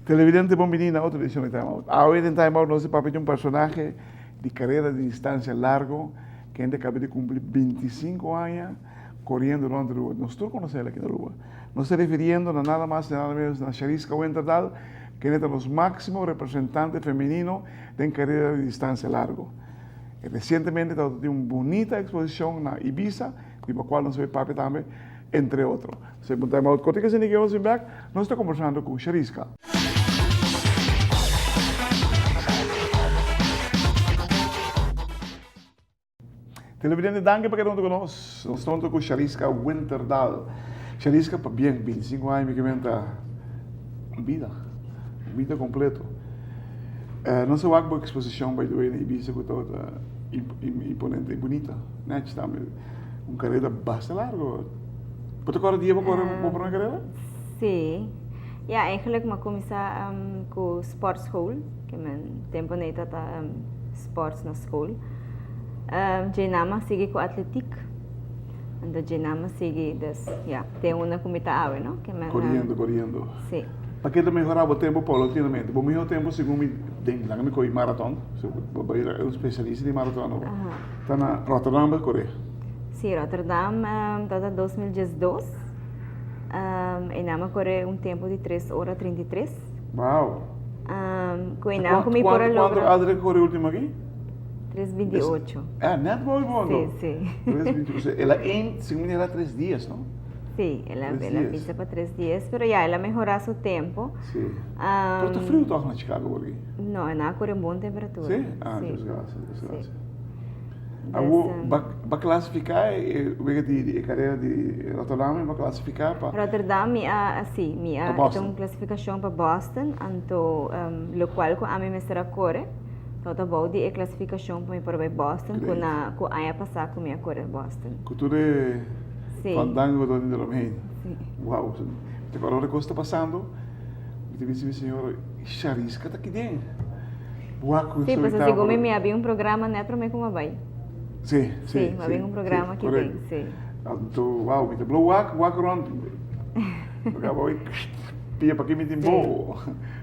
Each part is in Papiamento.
Televidente bon bini na otro edicion di Time Out. Awe den Time Out nos ta papia di un personahe di carera di distancia largo kende caba di cumpli 25 aña coriendo rond Aruba. Nos tur conoce el aki na Aruba. Nos ta refiriendo na nada mas ni nada menos na Shariska Winterdal, kende ta nos maximo representante femenino den carera di distancia largo. Recientemente tabata tin un bunita exposicion na Ibiza, riba cual nos a bay papia tambe, entre otro. Nos a punta Time Out Cortica Sindi Geo nos bin bek, nos ta conversando cu Shariska. Televidente danki pa keda huntu ku nos. Nos ta huntu ku Shariska Winterdal. Shariska pabien 25 aña mi ke menta un bida, un bida kompleto. Nos a wak bo eksposishon by the way na Ibiza ku tabata imponente i bunita, nèchi tambe. Un karera basta largo. Bo ta kòrda dia bo kòrda bo promé karera? Sí. Ja, eigenlijk mi a kuminsá ku sportschool. Ke men tempo nei tata sports na school. Dje nan a sigui ku atletiek. Anto dje nan a sigui, dus ja, te unda ku mi ta awe, no? Ke men. Koriendo, koriendo. Si. Pake ta mehorá bo tempo paulatinamente? Bo mihó tempo segun mi, den laga mi kohe maraton, bo bai un spesialista di maraton no, ta na Rotterdam bo kore? Si, Rotterdam tata 2012. E nan a kore un tempo di tres ora 33. Wow. Um, ku einan ku mi por a logra. Kuantu Adri kore ultimo aki? 3.28. Ah, net boy bo Sí, sí. 3.28. El a een, segun mi era tres dias, no? Sí, el a, el a bisa pa tres dias, pero ya, el a mehora su tempo. Sí. Um, pero ta frio toch na Chicago por aki? No, el a kore bon temperatura. Sí? Ah, sí. Dios gracias, Dios gracias. Sí. Awo ba ba clasifica e wega di di e carrera di Rotterdam ba clasifica pa Rotterdam mi a si mi a ta un clasificacion pa Boston anto locual cu ami mester a core tabata bou di e clasificacion pa mi por a bay Boston cu na cu aña pasa cu mi a core Boston. Cu tur e fandango cu ta dentro omheen. Wow mi ta acorda ora cos ta pasando mi ta bisa mi señora Shariska ta kiden. Sí, pasobra segun mi, mi a bin un programa net promé ku mi a bai. Sí, sí. Sí, mi a bin un programa aki den, sí. Anto, wow, mi ta blo wak, wak rond. Porque abo pia pa ki mi tin bo.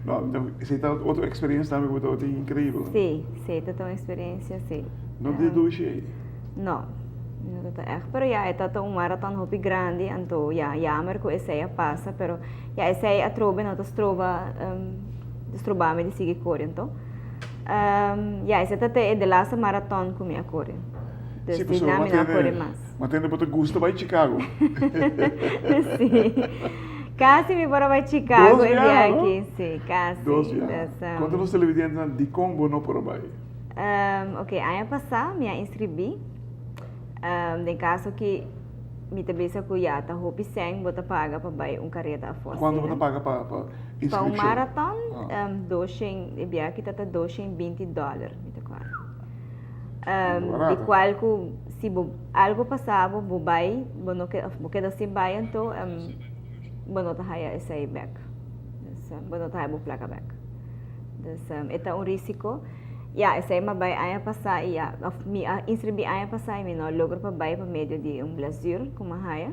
No, esei ta otro experiencia tambe ku bo tin increibel. Sí, sí, ta un experiencia, sí. No ta dushi ei? No, no ta ègt. Pero ya, e ta un maraton hopi grandi, anto ya, jammer ku esei a pasa, pero ya esei atrobe no ta stroba. Stroba mi di sigui kore anto. Ya, esei ta te e de laatste maraton ku mi a kore. Dus Sí, di pasobra na mi no a kore mas. Ma tende bo ta gusta bai Chicago. Sí. Kasi mi por a bai Chicago Dos e biaha, dia no? aki. Sí, kasi. Dos biaha. Dus, Konta nos televidentenan dikon bo no por a bai? Ok, aña pasá mi a inskribí. Den kaso ki mi ta bisa ku ya ta hopi sèn bo ta paga pa bai un kareda afó asina. Kuantu bo ta paga pa pa Pa un inskripshon? maraton doshen, e biaha ki ta ta doshen binti dòler mi ta kòrda. Di kual ku si bo algu pasa bo, bo bai, bo no ke bo keda sin bai anto bo no ta haya esei bèk. Dus bo no ta haya bo plaka bèk. Dus e ta un risiko. Ya, esei mi a bai aña pasá i ya, òf mi a inskribí aña pasá i mi no a logra pa bai pa medio di un blesur ku mi a haya.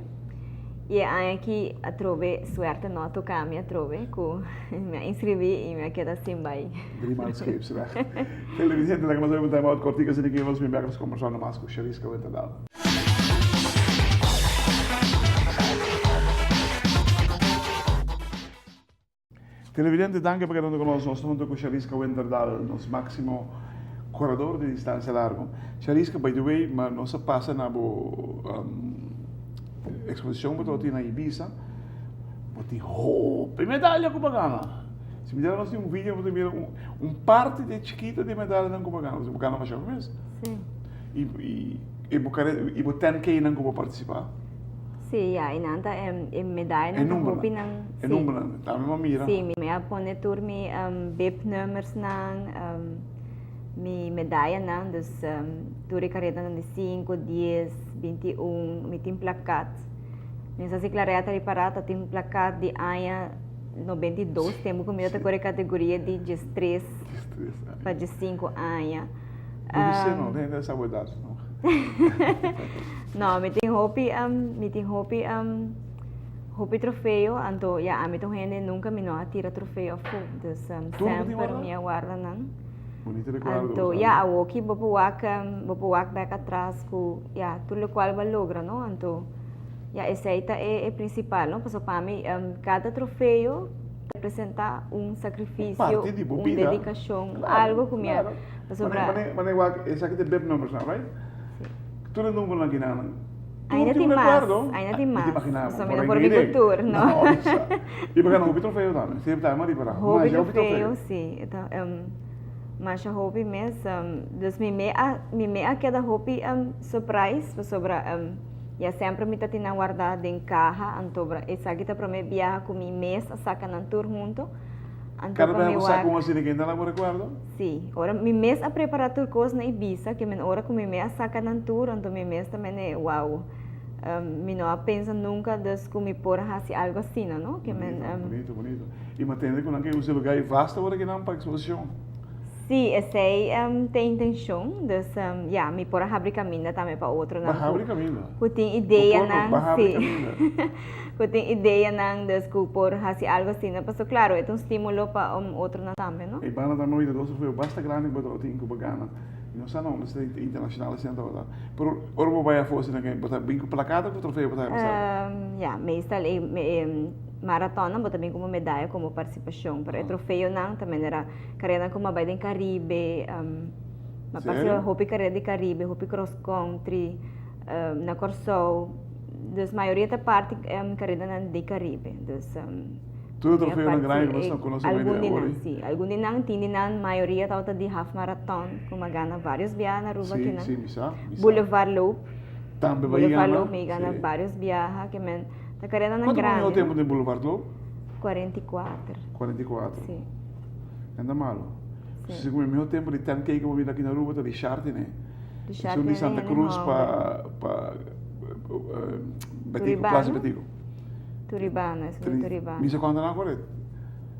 I e aña aki atrobe suerte no a toka mi atrobe ku mi a inskribí i mi a keda sin bai. Drie maal scheepsrecht. Televidente, laga nos bai un time out kortiku asina ki nos bin bek nos kombersando mas ku Shariska Winterdal. Televidente danki pa keda huntu ku nos. Nos ta huntu ku Shariska Winterdal, nos máksimo koredor di distansia largu. Shariska, by the way, ma nos a pasa na bo eksposishon ku bo tabata tin na Ibiza. Bo tin hopi medaya ku bo a gana. Si mi dera nos tin un video bo ta mira un parti di e chikito di e medayanan ku bo a gana. Bo gana masha hopi mes. Si. I bo kare, i bo ten K nan ku bo partisipá. Sí, ya, i nan ta e medayanan ta hopi nan. E numbernan, tambe mi a mira. Sí, mi a pone tur mi bibnummersnan, mi medayanan, dus tur e karedanan di sinku, dies, 21, mi tin plakat. Mi sa si Claretta ripará ta tin plakat di aña. 92 tempu ku mi ta kore kategoria di 13 pa 15 aña. No bis'é no, den hende sa bo edat no. No, mi tin hopi, mi tin hopi, hopi trofeo, anto ya ami ta un hende nunka mi no a tira trofeo afó, dus semper mi a warda nan. Bonito rekuerdo. Anto ya awoki bo por wak, bo por wak bek atras ku ya tur lokual bo a logra no, anto ya esei ta e prinsipal no, pasobra pa mi kada trofeo ta representa un sakrifisio, un dedikashon, algo ku mi a pasobra. Mane wak esaki ta bib numbers nan right? Tur e numbernan aki nan. Ainda tin mas, ainda tin mas. Pasobra mi no por bin ku tur, no. I bo gana hopi trofeo tambe, si ta ama ripará. Hopi trofeo, si. Masha hopi mes. Dus mi me a, mi me a keda hopi surprise pasobra ya semper mi ta tin nan wardá den kaha, anto esaki ta promé biaha ku mi mes a saka nan tur hunto. Anto Kada biaha bo saka un asina kende nan bo rekuerdo? Si, ora mi mes a prepara tur kos na Ibiza, ke men ora ku mi mes a saka nan tur, anto mi mes ta mene wow, mi no a pensa nunka dus ku mi por hasi algo asina, no? Ke men. Bonito, bonito, bonito. I mi a tende ku nan ke usa e lugar ei vasta ora ke nan pa eksposishon. Si, esei ta e intenshon, dus ya, mi por a habri kaminda tambe pa otronan Ba habri kaminda. ku tin ideanan, Bo por ba habri kaminda. Ku tin ideanan dus ku por hasi algo asina pasobra klaro e ta un stimulo pa otronan tambe no. E banda ta moida dos trofeo basta grandi ku bo tabata tin ku bo gana. Mi no sa no unda esta internashonal asina tabata. Pero ora bo bai afó asina ke bo ta bin ku plakata ku trofeo bo ta bai pasá? Ya, meestal e maratonnan bo ta bin komo medaya komo partisipashon pero e trofeonan ta manera karenanan ku bo a bai den Karibe, bo a partisipá hopi karera di Karibe, hopi cross country na Kòrsou. Dus mayoria ta parti karedanan di Karibe. Dus Tur e trofeonan grandi ku nos ta konosé hoy algun di nan, si. Algun di nan, tin di nan mayoria tabata di half marathon ku mi a gana varios biaha na Aruba kinan. Si, si, mi sa, mi sa. Boulevard Loop. Tambe bo a Boulevard Loop mi gana varios biaha ke men ta karedanan grandi. Kuantu bo mihó tempu den Boulevard Loop? 44. 44. Si. Enda malo. Si. Segun mi mihó tempu di 10K ku bo bira aki na Aruba ta di Shartine. Esun di Santa Cruz pa pa Betico, Plaza Betico. Turibano, esun di Turibano. Mi sa cuanto nan corre.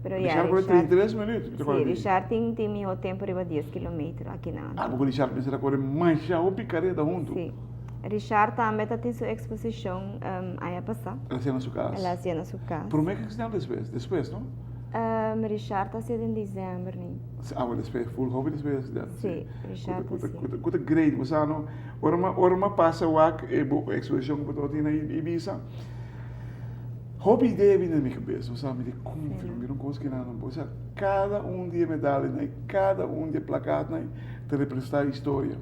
Pero ya, Richard corre 33 minuut. Si, Richard tin tin miho tempo riba 10 kilometer aki nan. Ah, porque Richard mester a corre masha hopi careda hunto. Si. Richard tambe ta tin su exposicion um, aña pasa. El a hacia na su cas. El a hacia na su cas. Prome que accidente despues? Despues, no? Um, Richard ta hacia den december ni. Ah, well, despues, full hopi despues di accidente. Si, Richard ta si. Ku ta great, bo sa no? Ora mi, ora mi pasa wak e bo exposicion ku bo tabata tin na Ibiza, hopi idea a bini na mi kabes, bo sa, mi di konfia, mi mira un kos kinan, bo sa, kada un di e medalianan, kada un di e plakatnan ta representá historia.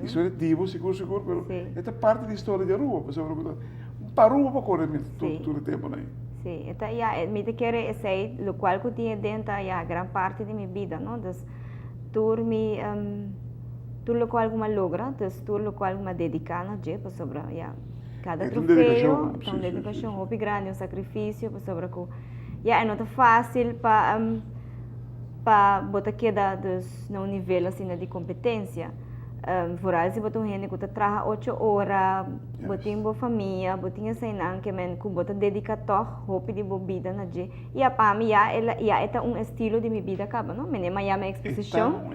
Historia di bo sigur sigur, pero e ta parti di historia di Aruba, pasobra ku ta pa Aruba pa kore tur e tempunan ei. Si, e ta, ya, mi ta kere esei, lokual ku tin aden ta, ya, gran parti di mi bida, no? Dus, tur mi, tur lokual ku mi a logra, dus tur lokual ku mi a dediká na dje, pasobra, ya, kada trofeo ta un dedikashon hopi grandi, un sakrifisio, pasobra ku, ya, e no ta fásil pa, pa bo ta keda, dus, na un nivel asina di kompetensia. Vooral si bo ta un hende ku ta traha ocho ora, bo tin bo famia, bo tin eseinan ke men ku bo ta dediká tòg hopi di bo bida na dje. I a pa mi ya el ya e ta un estilo di mi bida kaba no. Mene ma yama eksposishon,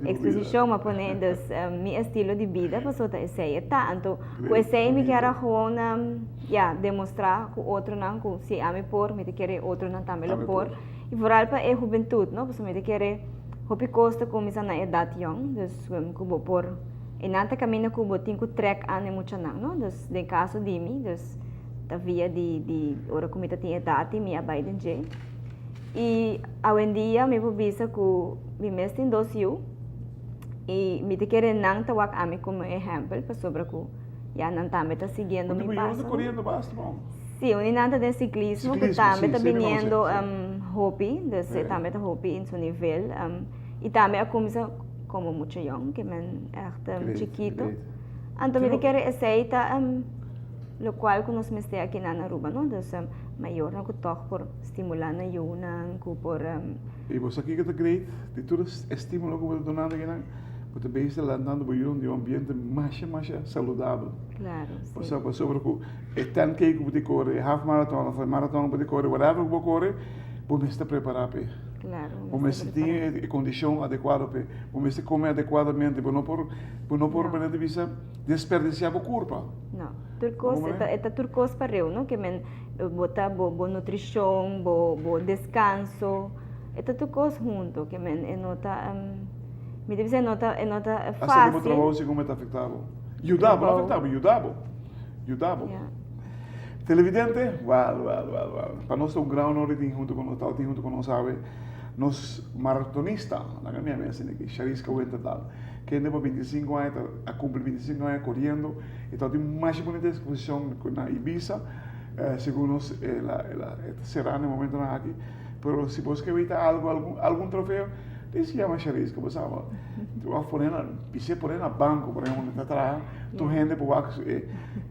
eksposishon m'a pone dus mi estilo di bida pasobra ta esei e ta. Anto ku esei mi kier a gewoon ya demostrá ku otronan ku si ami por mi ta kere otronan tambe lo por. I vooral pa e hubentut no pasobra mi ta kere. Hopi kos ta kuminsá na edat yòn, dus ku bo por e nan ta kaminda ku bo tin ku trèk an e muchanan, no? Dus den kaso di mi, dus ta via di di ora ku mi ta tin edat i mi a bai den dje. I awendia mi por bisa ku mi mes tin dos yu i mi ta kere nan ta wak ami komo ehèmpel pasobra ku ya nan tambe ta siguiendo mi paso. Sí, un di nan ta den siklismo ku tambe ta biniendo hopi, dus e tambe ta hopi in su nivel. I tambe a kuminsá komo mucha yòn, ke men ègt chikito. Anto mi ta kere esei ta lokual ku nos mester aki nan na Aruba, no? Dus mayornan ku tòg por stimulá nan yunan, ku por. I bo sa kiko ta great? Di tur e stimulo ku bo ta dunando akinan, bo ta bezig ta lantando bo yunan den un ambiente masha masha saludabel. Claro, sí. Pasobra pasobra ku e 10K ku bo ta kore, e half marathon òf e marathon ku bo ta kore, whatever ku bo kore, Bo mester prepará p'e. Claro, Bo mester tin e kondishon adekuado p'e. Bo mester kome adekuadamente. Bo no por, bo no por manera di bisa desperdisiá bo kurpa. No. Tur kos, e ta, e ta tur kos pareu, no? Ke men bo ta bo bo nutrishon, bo bo deskanso, e ta tur kos hunto. Ke men e no ta, mi ta bisa e no ta, e no ta Hasta di bo fásil. trabou segun e ta afektá bo. Yuda bo, no afektá bo, yuda bo. Yuda bo. Televidente, wel, wel, wel, wel. Pa nos ta un gran honor di tin hunto ku nos, tin hunto ku nos awe nos maratonista, laga mi yama asina aki, Shariska Winterdal, kende pa 25 aña ta a kumpli 25 aña koriendo i ta tin masha bunita eksposishon na Ibiza, segun nos el a el a e ta sera na e momentonan aki, pero si bos ke weta algu algun algun trofeo, Tin si yama Shariska, bo sa, bo a pone na, bis'é pone na banko, por ehempel, unda ta traha, tur hende por wak e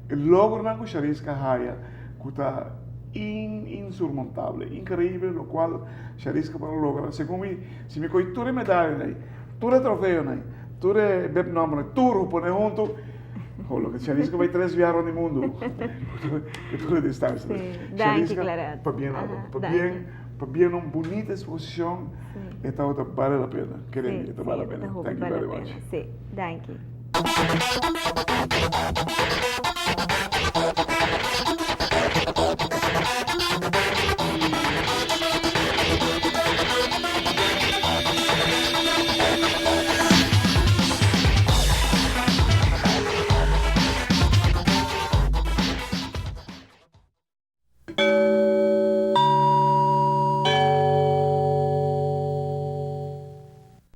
logronan ku Shariska haya ku ta insurmontable, inkreibel lokual Shariska por a logra. Segun mi, si mi kohe tur e medayanan ei, tur e trofeonan ei, tur e bib numbernan, tur ku pone huntu, ho loke Shariska bai tres biaha rònt di mundu ku tur e distansia. Shariska, pabien abo, pabien. Pabia na un bunita exposicion e tabata bale la pena. Kere mi, e ta bale la pena. Thank you very much. Sí, danki.